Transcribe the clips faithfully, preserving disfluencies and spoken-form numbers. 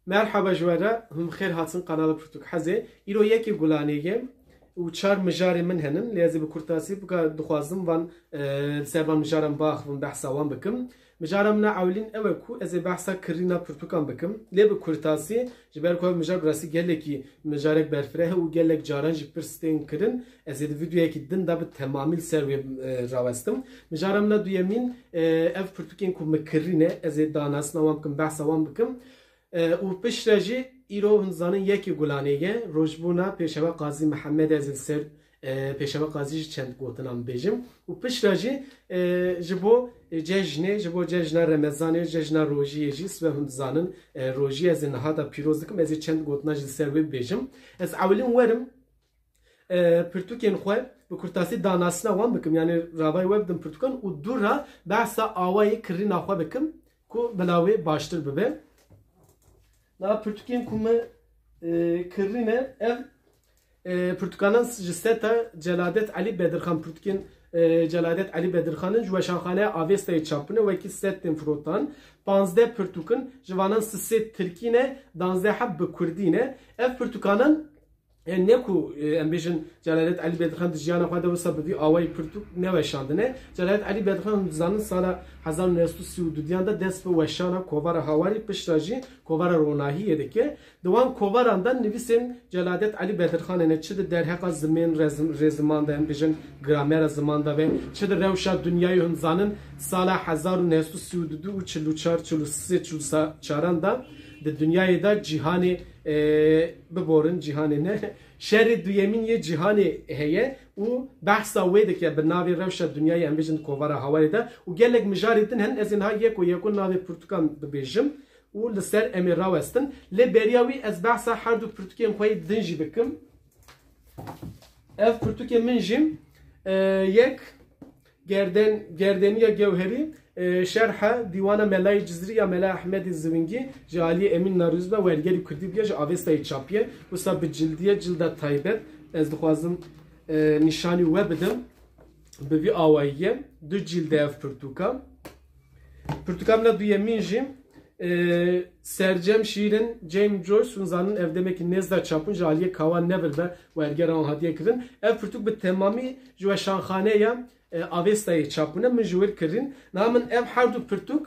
Merhaba ji we re, hûn bi xêr hatin kanala Pirtûk Hezê. Îro yekê Gulanê ye û çar mijarê min henin. Lê ez ê bi kurtasî bika dixwazim van, e, li ser van mijaran biaxivim, behsa wan bikim. Mijara min a ewilîn ew e ku ez ê behsa kirîna pirtûkan bikim. Lê bi kurtasî, ji ber ku ev mijar bi rastî gelekî mijarek berfireh e û gelek caran jî pirs tên kirin, ez ê di vîdeoyekî din de bi temamî li ser wê, e, rawestim. Mijara min a duyemîn, e, ev pirtûkên ku min kirîne, ez ê danasina wan bikim, behsa wan bikim. E, û piştre jî îro hûn zanin yekê Gulanê ye, rojbûna Pêşewa Qazî Mihemed, ez ê li ser, e, Pêşewa Qazî jî çend gotinan bibêjim. Û piştre jî, e, ji bo, e, cejnê, ji bo cejna Remezanê, cejna rojiyê jî sibe hûn dizanin, e, rojiyê ez ê niha de pîroz dikim, ez ê çend gotinan jî li ser wê bibêjim. Ez ewilîn werim, e, pirtûkên xwe bi kurtasî danasina wan bikim, yanî ravayê we bidim pirtûkan û dû re behsa awayê kirîna xwe bikim ku bila wê baştir bibe. Niha pirtûkên ku min, e, kirîne, ev, e, pirtûkanan ji seta Celadet Elî Bedirxan, pirtûkên, e, Celadet Elî Bedirxan in, ji Weşanxaneya Avestayê çap bûne, wekî set tên firotan. Panzdeh pirtûk in, ji vanan sisê tirkî ne, danzdeh heb bi kurdî ne. Ev pirtûkanan, e, ne ku, e, em bêjin Celadet Elî Bedirxan di jiyana xwe de wisa bi vî awayî pirtûk neweşandine. Celadet Elî Bedirxan, hûn dizanin, sala hezar û neh sed û sî û du diyan de dest bi weşana Kovara Hawarî, piştre jî Kovara Ronahiyê dike. Di wan kovaran de nivîsên Celadet Elî Bedirxanê ne, çi di derheqa zimên rezim-, rêziman de, em bêjin gramera ziman de be, çi di rewşa dinyayê, hûn dizanin, sala hezar û neh sed û sî û du û çil û çar, çil û sê, çil û çaran de di dinyayê de cîhanê, e, biborin, cîhanê ne, şerê duyemîn yê cîhanê heye û behsa wê dike bi navê rewşa dinyayê, em bêjin di Kovara Hawarê de, û gelek mijarê din henin, ez ê niha yeko yeko navê pirtûkan bibêjim û li ser em ê rawestin. Lê beriya wî ez behsa her du pirtûkên xwe yê din jî bikim. Ev pirtûkê min jî, e, yek Gerden-, Gerdeniya Gewherî, e, şerha dîwana Melayê Cizirî ya Mela Ehmedê Ziwingî ji aliyê Emîn Narûz ve wergerî kurdî bûye, ji Avestayê çapiye. Wisa bi cildî ye, cilda taybet. Ez dixwazim, e, nîşanî we bidim. Bi vî awayî ye. Du cîld e ev pirtûka. Pirtûka min a duyemîn jî, e, Sercem Şîrin, James Joyce, hûn zanin ev demekî nêz de çap bûn, ji aliyê Kawa Neville ve wergera wan hatiye kirin. Ev pirtûk bi temamî ji Weşanxaneya, e, Avestayê çap bûne, min ji wir kirîn. Niha min ev her du pirtûk,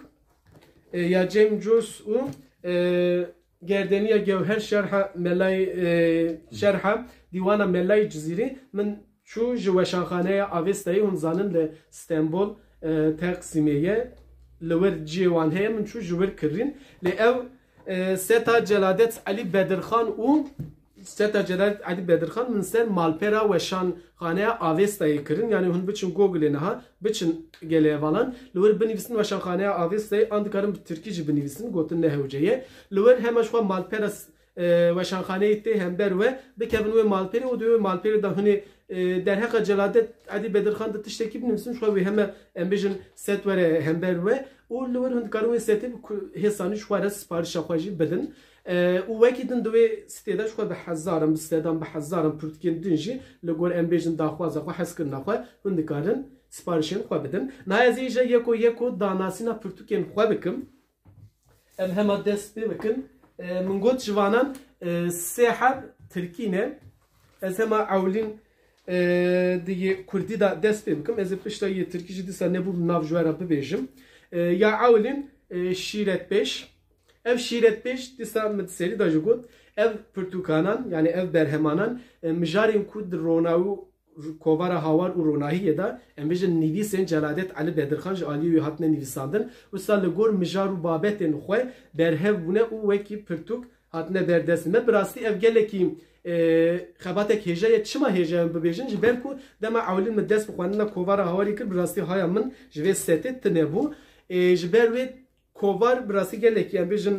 e, ya James Joyce û, e, Gerdeniya Gewher şerha Melayê, e, şerha dîwana Melayê Cizîrî, min çû ji Weşanxaneya Avestayê, hûn zanin li Stenbol, e, Teqsîmê ye, li wir cihê wan heye, min çû ji wir kirîn. Lê ew, e, seta Celadet Elî Bedirxan û seta Celadet Elî Bedirxan min ser malpera Weşanxaneya Avestayê kirin. Yanî hûn biçin Googleê niha, biçin gelê hevalan, li wir binivîsin Weşanxaneya Avestayê, an dikarin bi tirkî jî binivîsin, gotin ne hewce ye. Li wir hema ji xwe malpera s-, e, Weşanxaneyê tê hember we, bikevin wê malperê û di wê malperê de hûn ê, e, derheqa Celadet Edî Bedirxan de tiştekî binivîsin, ji xwe wê heme, em bêjin, set were hember we û li wir hûn dikarin wê setê bi ku-, hêsanî ji xwe re siparişa xwe jî bidin. E, û wekî din di wê sitê de ji xwe bi hezaran, bi sedan, bi hezaran pirtûkên din jî li gor, em bêjin, daxwaza xwe, hezkirina xwe, hûn dikarin siparişên xwe bidin. Niha ez ê îja yeko yeko danasîna pirtûkên xwe bikim. Em hema dest pê bikin. E, min got ji vanan, e, sê heb tirkî ne. Ez hema ewilîn, e, di yê kurdî de dest pê bikim. Ez ê pişta yê tirkî jî dîsa nebû bi nav ji we re bibêjim. E, ya ewilîn, e, Şîretpêş. Ev Şîretpêş dîsa min di serî de jî got. Ev pirtûkanan, yanî ev berhemanan, e, mijarên ku di Ronahî û Kovara Hawar û Ronahiyê de, em bêjin, nivîsên Celadet Elî Bedirxan ji aliyê wî hatine nivîsandin, wisa li gor mijar û babetên xwe berhev bûne û wekî pirtûk hatine ber destê me. Bi rastî ev gelekî, e, xebatek hêja ye. Çima hêja ye em bibêjin? Ji ber ku dema ewilîn min dest bi xwendina Kovara Hawarê kir, bi rastî haya min ji vê setê tune bû. E, ji ber wê kovar bi rastî gelekî, em bêjin,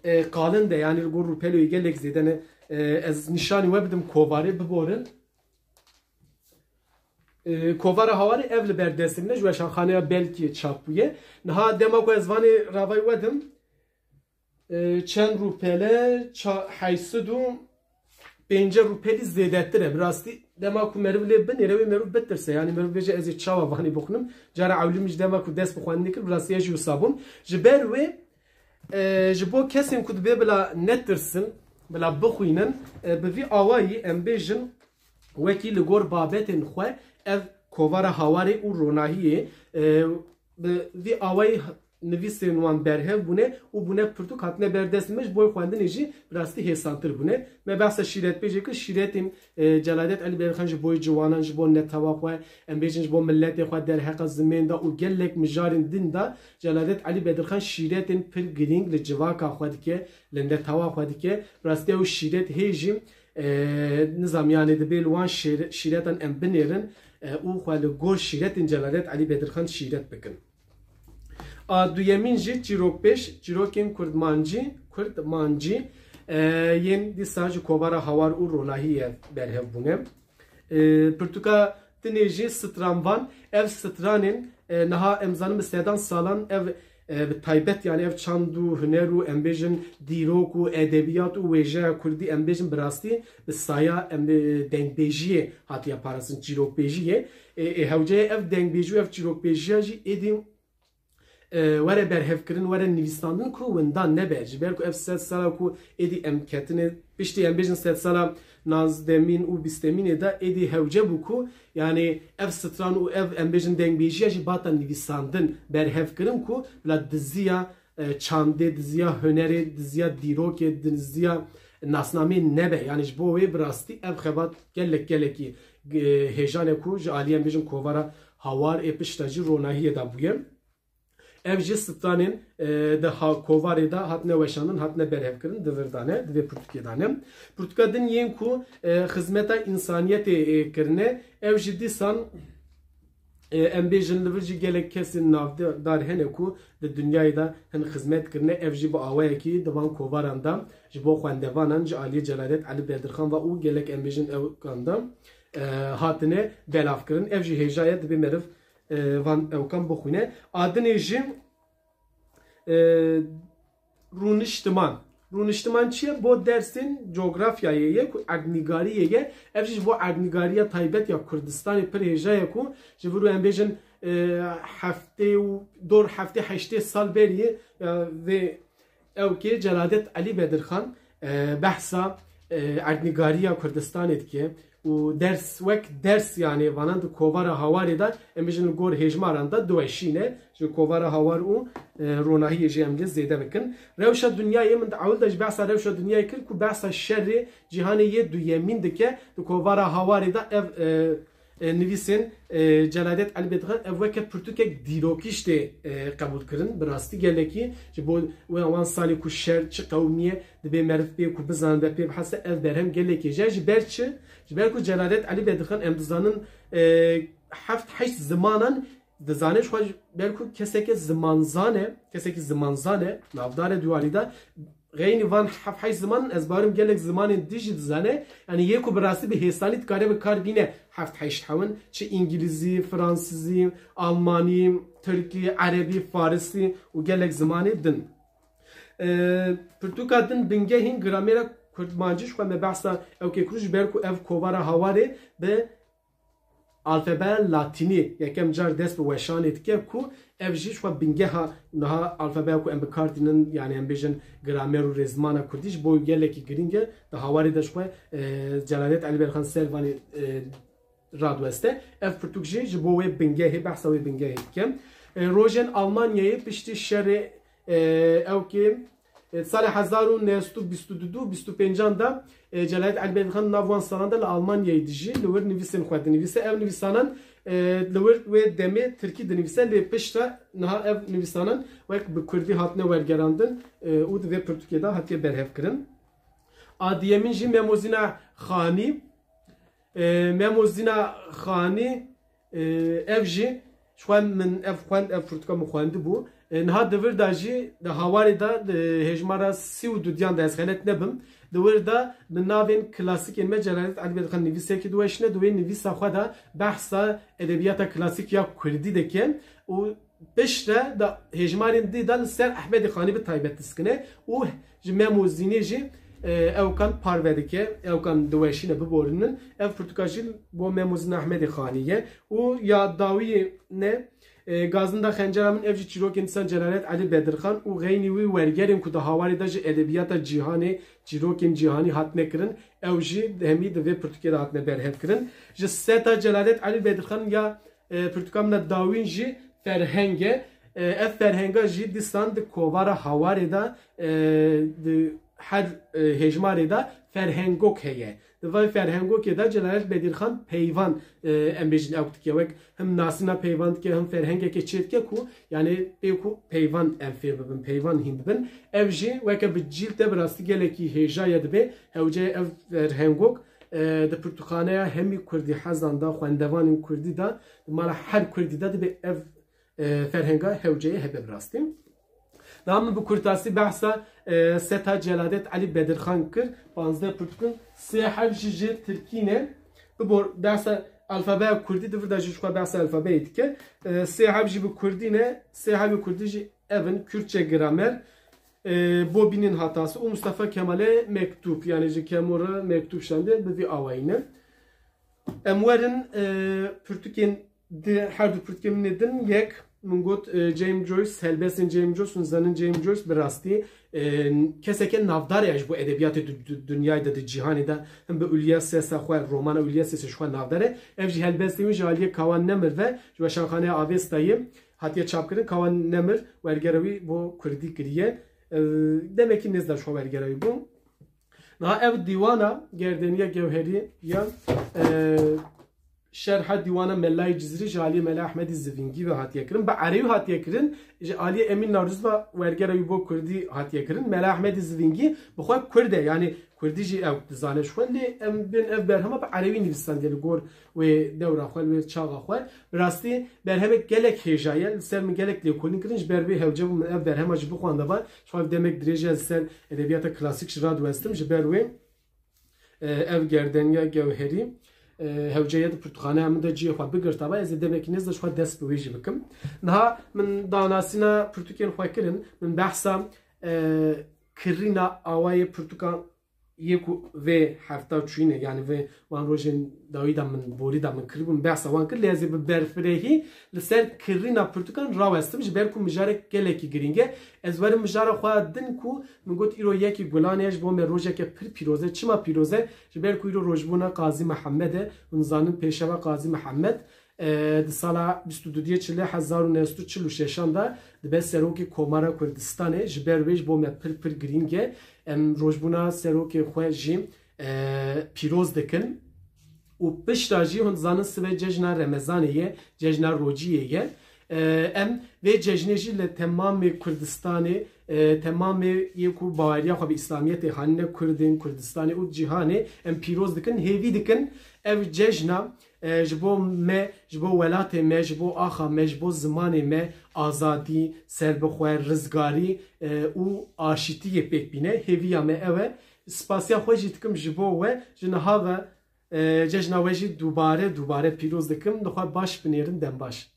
e, qalin de, yanî li gor rûpelê wê gelek zêde ne. E, ez nîşanî we bidim kovarê, biborin. E, Kovara Hawarê ev li ber destê min e, ji Weşanxaneya Belkiyê çap bûye. Niha dema ku ez vanê ravayî we dim, e, çend rûpele, ça-, heyşt sed û pêncî rûpelî zêdetir e. Bi rastî dema ku meriv lê binêre, wê meriv bitirse. Yanî meriv bêje, ez ê çawa vanê bixwînim? Cara ewlî min jî dema ku dest bi xwendinê kir, bi rastî ez jî wisa bûm. Ji ber wê E, ji bo kesên ku dibê bila netirsin, bila bixwînin, e, bi vî awayî em bêjin wekî li gor babetên xwe ev kovara Hawarê û Ronahiyê, e, bi vî awayî nivîsên wan berhev bûne û bûne pirtûk hatine ber destê me, ji bo xwendinê jî bi rastî hêsantir bûne. Me behsa şîretbêjê kir, şîretên, e, Celadet Elî Bedirxan ji bo ciwanan, ji bo netewa xwe, em bêjin ji bo miletê xwe derheqa zimên de û gelek mijarên din de Celadet Elî Bedirxan şîretên pir girîng li civaka xwe dike, li netewa xwe dike. Rastî ew şîret hê jî, e, nizam, yanî dibê li wan şêre-, şîretan em binêrin, e, û xwe li gor şîretên Celadet Elî Bedirxan şîret bikin. A duyemîn jî çîrokbêj, çîrokên kurdmancî, kurdmancî, e, yên dîsa ji kovara Hawar û Ronahiyê berhev bûne. E, pirtûka dinê jî stranvan, ev stranên, e, niha em zanin bi sedan salan ev, e, bi taybet, yanî ev çand û huner û em bêjin dîrok û edebiyat û wêjeya kurdî em bêjin bi rastî bi saya em, e, dengbêjiyê hatiye parastin, çîrokbêjiyê. E, e, hewceye ev dengbêjî û ev çîrokbêjiya jî êdî, e, were berhevkirin, were nivîsandin ku windan nebe. Ji ber ku ev sed sala ku êdî em ketine, piştî em bêjin sed sala nazdemîn û bîstemînê de êdî hewce bû ku, yanî ev stran û ev em bêjin dengbêjiya jî bata nivîsandin, berhevkirin ku bila diziya, e, çandê, diziya hunerê, diziya dîrokê, diziya nasnameyê nebe. Yanî ji bo wê bi rastî ev xebat gelek gelekî, e, hêjan e ku ji aliyê em bêjin kovara Hawar ê pişta jî Ronahiyê de bûye. Ev jî stranên, e, di ha-, kovarê de hatine weşandin, hatine berhevkirin, di vir de ne, di vê pirtûkê de ne. Pirtûka din yên ku, e, xizmeta însaniyetê, e, kirine, ew jî dîsan, e, em bêjin li vir jî gelek kesên navdar hene ku di dinyayê de hin xizmet kirine, ev jî bi awayekî di van kovaran de ji bo xwendevanan ji aliyê Celadet Elî Bedirxan ve û gelek em bêjin ewkan de, e, hatine belavkirin. Ev jî hêja ye, dibê meriv, e, van ewkan bixwîne. A dinê jî, e, rûniştiman. Rûniştiman çi ye? Bo dersên cografyayê ye ku erdnîgariyê ye. Ev jî ji bo erdnîgariya taybet ya Kurdistanê pir hêja ye ku ji vir û em bêjin, e, heftê û dor heftê heştê sal berî, e, vê ewkê Celadet Elî Bedirxan, e, behsa, e, erdnîgariya Kurdistanê dike û ders, wek ders, yanî vanan di kovara Hawarê de em bêjin li gor hêjmaran de diweşîne. Ji kovara Hawar û, e, Ronahiyê jî em lê zêde bikin. Rewşa dinyayê, min di ewil de jî behsa rewşa dinyayê kir ku behsa şerê cîhanê yê duyemîn dike. Di kovara Hawarê de ev, e, e, nivîsên, e, Celadet Elî Bedirxan ev weke pirtûkek dîrokî jî tê, e, qebûl kirin. Bi rastî gelekî ji bo we wan salê ku şer çi qewimiye, dibê meriv pê ku bizanibe, pê bihese, ev berhem gelekî hêja ye. Ji ber çi? Ji ber ku Celadet Elî Bedirxan em dizanin, e, heft heşt zimanan dizane, ji xwe ji ber ku keseke zimanzan e, kesekî zimanzan e, navdar e di warî de, xeynî van heft heşt ziman, ez bawerim gelek zimanên dî jî dizane. Yanî yê ku bi rastî bi hêsanî dikare bi kar bîne heft heşt hewin, çi îngilîzî, fransizî, almanî, tirkî, erebî, farisî û gelek zimanê din. E, pirtûka din bingehîn gramêra kurdmancî ji xwe me behsa ew kê kir ji ber ku ev kovara Hawarê bi alfabeya latînî yekem car dest bi weşanê dike ku ev jî ji xwe bingeha niha alfabeya ku em bi kar tînin, yanî em bêjin gramer û rêzmana kurdî ji bo gelekî girîng e. Di Hawarê de ji xwe, e, Celadet Elî Berxan ser vanê, e, radiweste. Ev pirtûk jî ji bo wê bingehê, behsa wê bingehê dike. E, rojên Almanyayê piştî şerê, e, ewkê, e, salê hezar û neh sed û bîst û du bîst û pêncan de, e, Celadet Elî Bedirxan nav wan salan de li Almanyayê dijî, li wir nivîsên xwe dinivîse. Ev nivîsanan, e, li wir wê demê tirkî dinivîse, lê piştre niha ev nivîsanan wek bi kurdî hatine wergerandin, e, û di vê pirtûkê de hatiye berhevkirin. A diyemîn jî Mem û Zîna Xanî. E, Mem û Zîna Xanî, e, ev jî ji xwe min ev xwend, ev pirtûka min xwendibû. E, niha di vir de jî di Hawarê de, di hêjmara sî û dudiyan de, ez xelet nebim, di wir de bi navên klasîkên me Celadet Elî Bedirxan nivîsekî diweşîne, di wê nivîsa xwe de behsa edebiyata klasîk ya kurdî dike û piştre de hêjmarên dî de li ser Ehmedê Xanî bi taybet diskine û ji Mem û Zînê jî, e, ewkan parve dike, ewkan diweşîne biborînin. Ev pirtûka jî bo Mem û Zîna Ehmedê Xanî ye û ya dawiyê ne, E, Gazinda Xencera Min, ev jî çîrokên dîsan Celalet Elî Bedirxan û xeynî wî wergerên ku di hawarê de ji edebiyata cîhanê, çîrokên cîhanî hatine kirin, ew jî hemî di vê pirtûkê de hatine berhevkirin. Ji seta Celalet Elî Bedirxan ya, e, pirtûka min a dawîn jî Ferheng e. E, ev ferhenga jî dîsan di kovara hawarê de, e, di her, e, hêjmarê de ferhengok heye. Di vay ferhengokê de Celalet Bedirxan peyvan, e, em bêjin ew dike. Wek him nasîna peyvan dike, him ferhengekê çê dike ku, yani pê ku peyvan em fêr bibin, peyvan hîn bibin. Ev jî weke bi cîl te bi rastî gelekî hêja ye dibe. Hewce ev ferhengok, e, di pirtûxaneya hemî kurdî hezan de, xwendevanên kurdî de, di mala her kurdî de dibe ev, e, ferhenga hewceyê hebe bi rastî. Niha min bi kurtasî behsa, e, seta Celadet Elî Bedirxan kir. Panzdeh pirtûk in, sê heb jî ji tirkî ne. Bibor behsa alfabeya kurdî di vir de jî ji xwe behsa alfabeyê dike. E, sê heb jî bi kurdî ne, sê hebê kurdî jî ev in, Kürtçe gramer, e, bo bînin hatası û Mustafa Kemal'e mektup, yani ji Kemo re mektup şande, bi vî awayî ne. Em werin, e, pirtûkên di her du pirtûkên min ê din, yek min got, e, James Joyce, helbestên James Joyce, hûn zanin James Joyce bi rastî, e, keseke navdar e ji bo edebiyatê di, di, dinyayê de, di cîhanê de, him bi Ulyasesê xwe, romana Ulyasesê ji xwe navdar e. Ev jî helbestê wî ji aliyê Kawan Nemir ve ji Weşanxaneya Avestayê hatiye çapkirin. Kawan Nemir wergera wî bo kurdî kiriye. E, demekî nêz de ji xwe wergera wî bû. Niha ev dîwana Gerdeniya Gewherî ya, e, şerha dîwana Melayê Cizirî ji aliyê Mela Ehmedî Zivîngî ve hatiye kirin. Bi erewî hatiye kirin, ji aliyê Emîn Narûz ve wergera wî bo kurdî hatiye kirin. Mela Ehmedî Zivîngî bi xwe kurd e, yani kurdî jî ew dizane ji xwe, lê em bên ev berhema bi erewî nivîsandiye li gor wê dewra xwe, li wê çaxa xwe. Bi rastî berhemek gelek hêja ye. Li ser min gelek lêkolîn kirin. Ji ber wê hewce bû min ev berhema jî bixwandaba. Ji xwe ev demek dirêj e, ez li ser edebiyata klasîk jî radiwestim. Ji ber wê, e, ev Gerdeniya Gewherî, e, hewce ye di pirtûkxaneya min de cihê xwe bigirtaba. Ez ê demekî nêz de ji xwe dest bi wê jî bikim. Niha min danasîna pirtûkên xwe kirin. Min behsa, e, kirîna awayê pirtûkan yê ku vê hefta çûyîne, yani vê wan rojên dawî de min, borî de min kiribûn, behsa wan kir, lê ez ê bi berfirehî li ser kirîna pirtûkan rawestim, ji ber ku mijarek gelekî girîng e. Ez werim mijara xwe din ku min got, îro yekî Gulanê ye, ji bo me rojeke pir pîroz e. Çima pîroz e? Ji ber ku îro rojbûna Qazî Mihemed e. Hûn zanin pêşeva Qazî Mihemed, e, di sala bîst û duyê çilê, hezar û neh sed û çil û şeşan de dibe Serokê Komara Kurdistanê. Ji ber wê ji bo me pir pir girîng e. Em rojbûna serokê xwe jî, e, pîroz dikin. Û pişta jî hûn dizanin sibe cejna Remezanê ye, cejna rociyê ye. E, em vê cejnê jî li temamê Kurdistanê, e, temamê yê ku baweriya xwe bi Îslamiyetê hanine, Kurdên Kurdistanê û cîhanê em pîroz dikin, hêvî dikin ev cejna, e, ji bo me, ji bo welatê me, ji bo axa me, ji bo zimanê me azadî, serbixwe, rizgarî, e, û aşîtiyê pêk bîne. Hêviya me ew e. Spasiya xwe jî dikim ji bo we, ji niha ve, e, cejna we jî dubare dubare pîroz dikim. Li xwe baş binêrin, dem baş.